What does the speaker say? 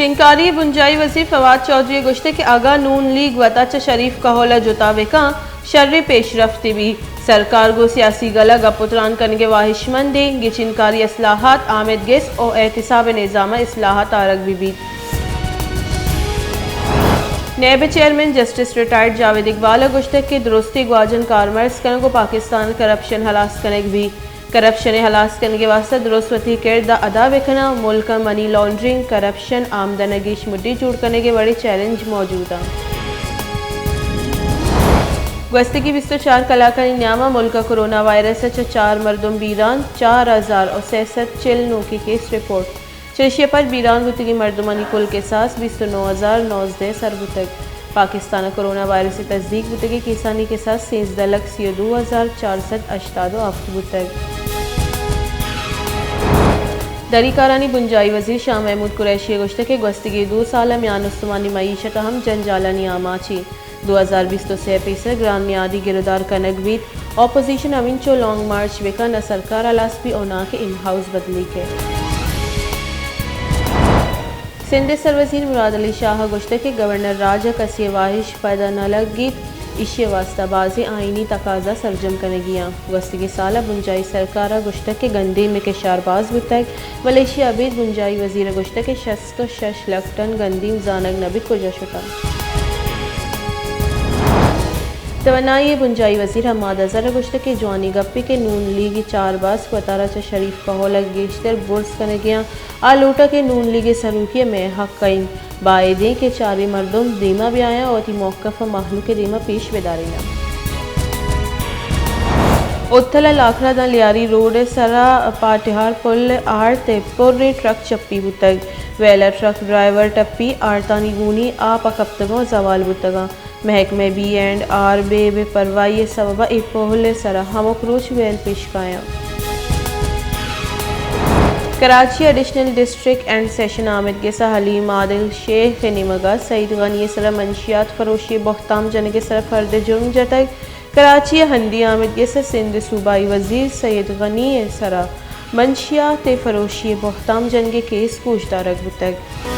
گچینکاری ءِ بنجاہی وزیر فواد چوہدری ءَ گوشتگ کہ اگاں نون لیگ وتا چہ شریف کہول ءَ جتا بہ کن، شریں پیشرفتے بیت۔ سرکار گوں سیاسی گل ءَ گپ ءُ تران کنگ ءِ واہشمند ایں۔ گچینکاری اصلاحات، آمید گس ءُ احتساب ءِ نظام ءَ اصلاحات آرگ بہ بیت۔ نیب ءِ چیئرمین جسٹس ریٹائرڈ جاوید اقبال ءَ گوشتگ کہ درستیں گواجن کارمرز کنگ ءُ پاکستان ءَ کرپشن ہلاس کنگ بیت۔ کرپشن ءِ ہلاس کنگ ءِ واستہ درست وتی کرد ءَ ادا بہ کناں، ملک ءَ منی لانڈرنگ، کرپشن، آمدن ءَ گیش مڈی جوڑ کنگ ءِ وڑیں چیلنج موجود اَنت۔ گوستگیں بیست ءُ چار کلاکانی نیام ءَ ملک ءَ کرونا وائرس ءَ چہ چار مردم بیران، چار ہزار ءُ سئے سد چل نوکیں کیس رپورٹ۔ چریشی ءَ پد بیران بوتگیں مردمانی کل کساس بیست ءُ نو ہزار نوزدہ ءَ سر بوتگ۔ پاکستان ءَ کرونا وائرس ءِ تصدیق بوتگیں کیسانی کساس سیزدہ لکھ سی ءُ دو ہزار چار سد ہشتاد ءُ ہفت بوتگ۔ دری کارانی بنجاہی وزیر شاہ محمود قریشی ءَ گوشتگ کہ گوستگیں دو سال ءِ میان استمانی معیشت ہم جنجالانی آماچ ایں۔ دو ہزار بیست ءُ سئے ءَ پیسر گران نیادی گرودار کنگ بیت۔ اپوزیشن ہمینچو لانگ مارچ بہ کن، نہ سرکار ہلاس بیت ءُ ناں کہ ان ہاؤس بدلیگ۔ سندھ ءِ سروزیر مراد علی شاہ ءَ گوشتگ کہ گورنر راج ءَ کسے ءِ واہش پد ءَ نہ لگیت، ایشی ءِ واستہ بازیں آئینی تقاضا سرجم کنگی اَنت۔ گوستگیں سال ءَ بنجاہی سرکار ءَ گوشتگ کہ گندیم ءِ کشار باز بوتگ، بلے ایشی ءَ ابید بنجاہی وزیر ءَ گوشتگ کہ شست ءُ شش لکھ ٹن گندیم زانگ نہ بیت کجا شتگ۔ توانائی ءِ بنجاہی وزیر حماد اظہر ءَ گوشتگ کہ جوانیں گپے کہ نون لیگ ءِ چارباز وتارا چہ شریف کہول ءَ گیشتر برز کنگ ءَ اَنت۔ آ لوٹاں کہ نون لیگ ءِ سروکی ءَ مئے حق ءَ اِنت۔ باید اِنت کہ چاریں مردم دیما بیایاں ءُ وتی موقف ءَ مہلوک ءِ دیما پیش بداریناں۔ اتھل ءَ لاکھرا داں لیاری روڈ ءِ سرا پاٹہار پل ءِ آرت ءَ پریں ٹرک چپی بوتگ۔ ویل ءَ ٹرک ڈرائیور ٹپی، آرتانی گونی آپ ءَ کپتگاں ءُ زوال بوتگاں۔ محکمہ بی اینڈ آر بے بے پرواہی ءِ سبب ءَ اے پل ءِ سرا ہمک روچ ویل پیش کایاں۔ Karachi additional district and session آمید گس ءَ حلیم عادل شیخ ءِ نیمگ ءَ سعید غنی ءِ سرا منشیات فروشی ءِ بہتام جنگ ءِ سرا فرد ءَ جرم جتگ۔ کراچی ءَ ہندی آمید گس ءَ سندھ ءِ صوبائی وزیر سید غنی ءِ سرا منشیات ءِ فروشی ءِ بہتام جنگ ءِ کیس گوشدارگ بوتگ۔